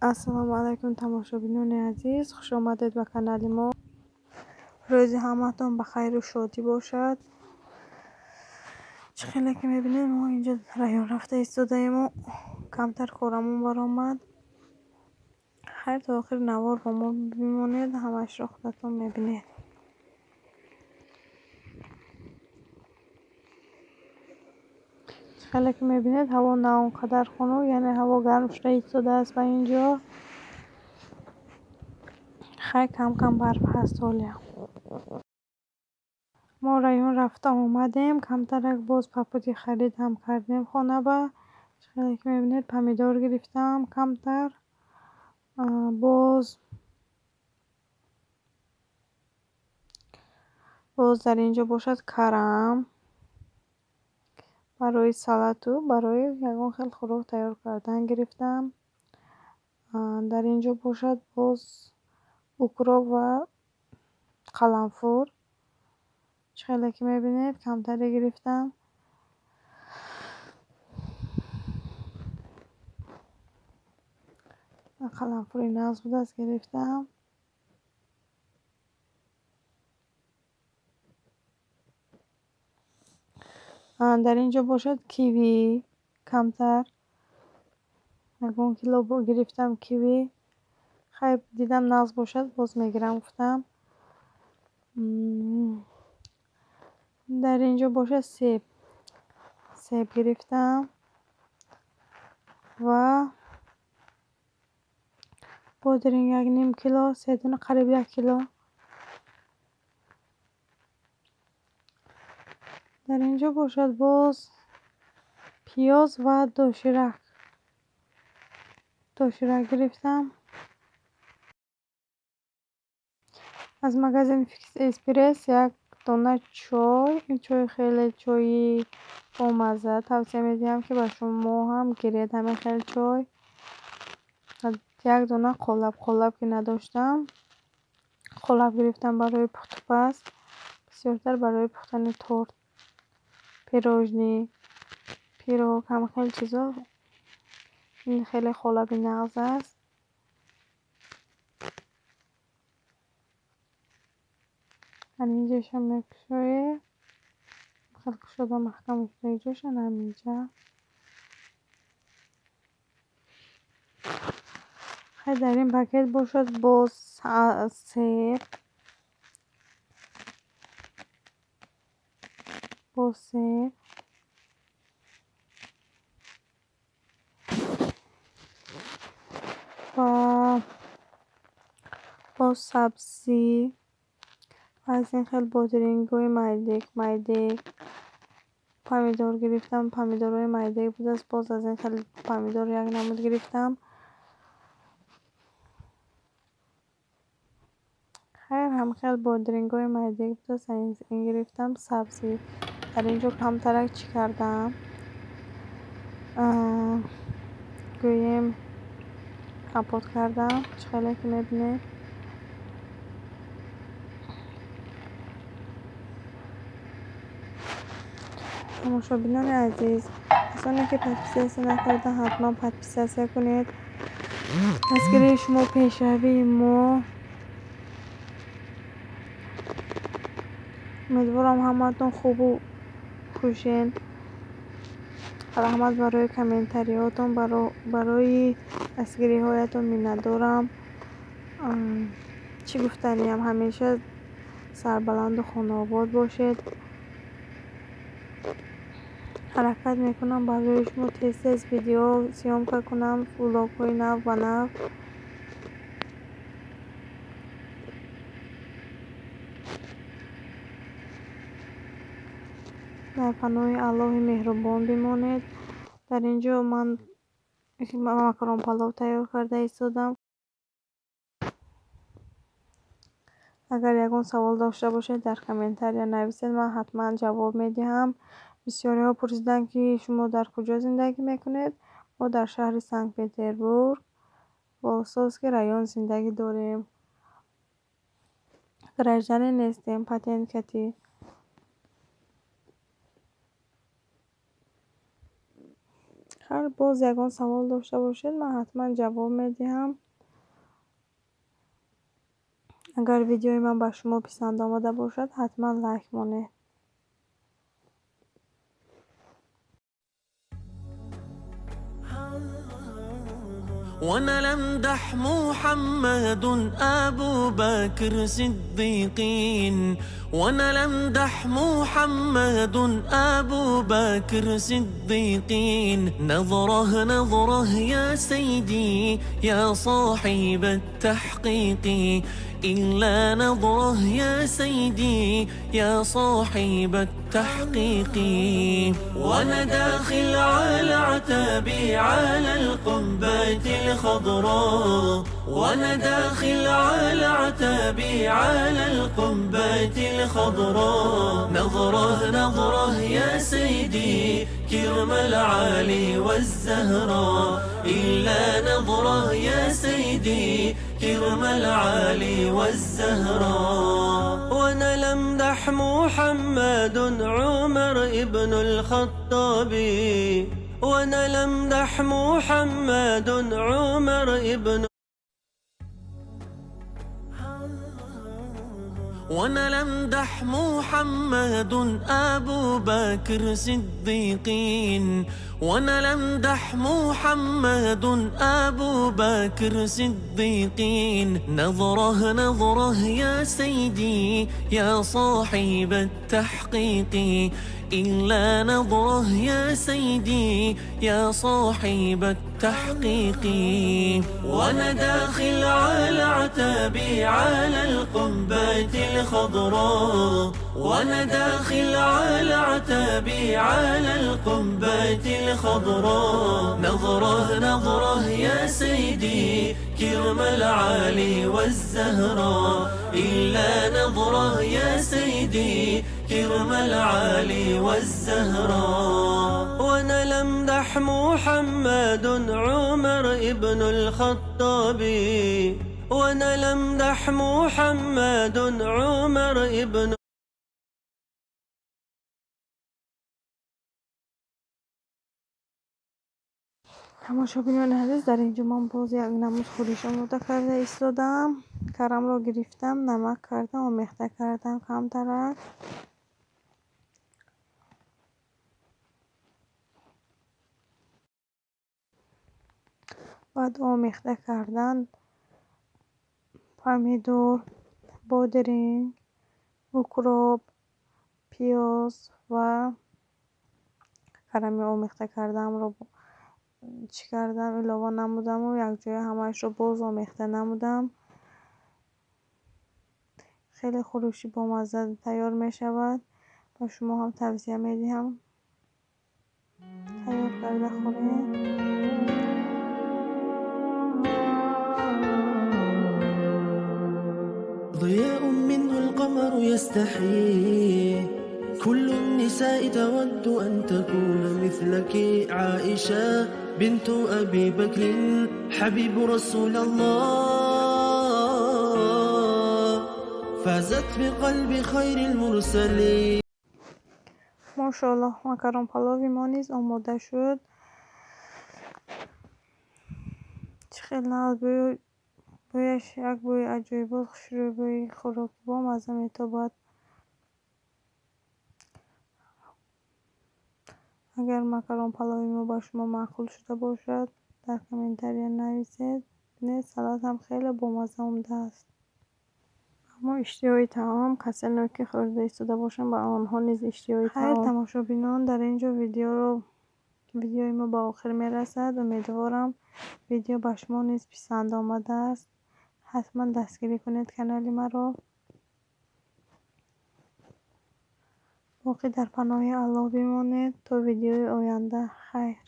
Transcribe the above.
Ассалому алайкум, тамошобинони азиз, хуш омадед ба канали мо. Рӯзи ҳамаатон ба хайру шодӣ бошад. Чӣ хеле ки мебинед, мо инҷо район рафта истодаему камтар корамон баромад. Хайр, то охири навор бо мо бимонед, ҳамаашро худатон мебинед. Хеле ки мебинед, ҳаво на он қадар хунук, яъне ҳаво гарм шуда истодааст ба инҷо. Хайр, кам-кам барф ҳаст ҳолиам. Мо район рафта омадем, камтарак боз папути харид ҳам кардем хонаба. Хеле ки мебинед, помидор гирифтам камтар. Боз дар инҷо бошад карам барои салату барои ягон хел хӯрок тайёр кардан гирифтам. Дар инҷо бошад боз укроп ва қаламфур. Чӣ хеле ки мебинед, камтаре гирифтам. Қаламфури нағз будааст, гирифтам. Дар инҷо бошад киви камтар. Ягон кило гирифтам киви. Хайр, дидам нағз бошад, боз мегирам гуфтам. Дар инҷо бошад себ. Себ гирифтам ва бодринг як ним кило, се дона, қариб як кило. Дар инҷо бошад боз пиёз ва доширак. Доширак гирифтам. Аз магазини Фикс Эспресс як дона чой. Ин чой хеле чои бомазза. Тавсия медиҳам, ки ба шумо ҳам гиред ҳамин хел чой. Як дона қолаб, қолаб ки надоштам, қолаб гирифтам барои пухтупаз, бисёртар барои пухтани торт, пирожни, пирог, ҳама хел чизо. Ин хеле қолаби нағз аст. Ҳаминҷоша мекушоед. Хел кушода маҳкам шуда ҷоша ҳаминҷа. Хай, дар ин пакет бошад боз себ. Боз себ. Ва боз сабзӣ. Аз ин хел бодирингҳои майдек, майдек. Помидор гирифтам, помидорҳои майдек будааст, боз аз ин хел помидор як намуд гирифтам. Хайр, ҳам хел бодирингҳои майдек будааст, ин гирифтам, сабзӣ. Дар инҷо камтарак чӣ кардам? Гӯем компот кардам, чӣ хеле ки мебинед. Тамошобинони азиз, касоне ки подписатсия накарда, ҳатман подписатсия кунед. Дастгирии шумо пешравии мо. Умедворам ҳамаатон хубу хушен. Раҳмат барои комментариҳотон, барои дастгириҳоятон миннатдорам. Чӣ гуфтаниям, ҳамеша сарбаланду хонаобод бошед. Ҳаракат мекунам барои шумо тез-тез видео съёмка кунам, влогҳои нав ба нав. Дар паноҳи Аллоҳи меҳрубон бимонед. Дар инҷо ман макарон палов тайёр карда истодам. Агар ягон савол дошта бошед, дар комментария нависед, ман ҳатман ҷавоб медиҳам. Бисёриҳо пурсиданд, ки шумо дар куҷо зиндагӣ мекунед? Мо дар шаҳри Санкт-Петербург, Волсовский район зиндагӣ дорем. Гражданин нестем, патент катӣ. Хайр, боз ягон савол дошта бошед, ман ҳатман ҷавоб медиҳам. Агар видеои ман ба шумо писанд омада бошад, ҳатман лайк монед. وانا لمدح محمد أبو بكر صديقين، وانا لمدح محمد أبو بكر صديقين. نظره نظره يا سيدي يا صاحب التحقيق، إلا نظره يا سيدي يا صاحب التحقيق. وأنا داخل على عتابي على القبة الخضراء، وأنا داخل على عتابي على القبة الخضراء. نظره نظره يا سيدي كرم العالي والزهراء، إلا نظره يا سيدي كرم العالي والزهراء. وانا لمدح محمد عمر ابن الخطاب، وانا لمدح محمد عمر ابن. وانا لمدح محمد أبو بكر صديقين، وانا لمدح محمد أبو بكر صديقين. نظره نظره يا سيدي يا صاحب التحقيق، إلا نظره يا سيدي يا صاحب التحقيق. وأنا داخل على عتابي على القبة الخضراء، وأنا داخل على عتابي على القبة الخضراء. نظره نظره يا سيدي كرم العالي والزهراء، إلا نظره يا سيدي كرم العالي والزهراء. وانا لمدح محمد عمر ابن الخطاب، وانا لمدح محمد عمر ابن. Тамошобинони азиз, дар инҷо ман боз як намуд хӯриш омода карда истодам. Карамро гирифтам, намак кардам, омехта кардам камтарак. Баъд омехта кардан помидор, бодиринг, укроп, пиёз ва карами омехта кардамро чӣ кардам, илова намудаму якҷоя ҳамаашро боз омехта намудам. Хеле хӯриши бомазза тайёр мешавад. Ба шумо ҳам тавсия медиҳам, тайёр карда хӯред. ضياء منه القمر يستحي، كل النساء تود أن تكون مثلك. عائشة بنت أبي بكر حبيب رسول الله، فازت بقلب خير المرسلين. ماشاءالله макарон палови мо низ омода шуд. Чӣ хел нағз бӯяш, як бӯи аҷоибот, хушрӯй бӯи хӯроки бомазза метобад. Агар макарон палови мо ба шумо маъқул шуда бошад, дар комментария нависед. Бинед, салат ҳам хеле бомазза омадааст. Аммо иштиҳои таом, касоне ки хӯрда истода бошанд, ба онҳо низ иштиҳои таом. Хайр, тамошобинон, дар ин ҷо видеои мо ба охир мерасад. Умедворам видео ба шумо низ писанд омадааст. Ҳатман дастгирӣ кунед канали маро. Боқӣ дар паноҳи Аллоҳ бимонед то видеои оянда. Хайр.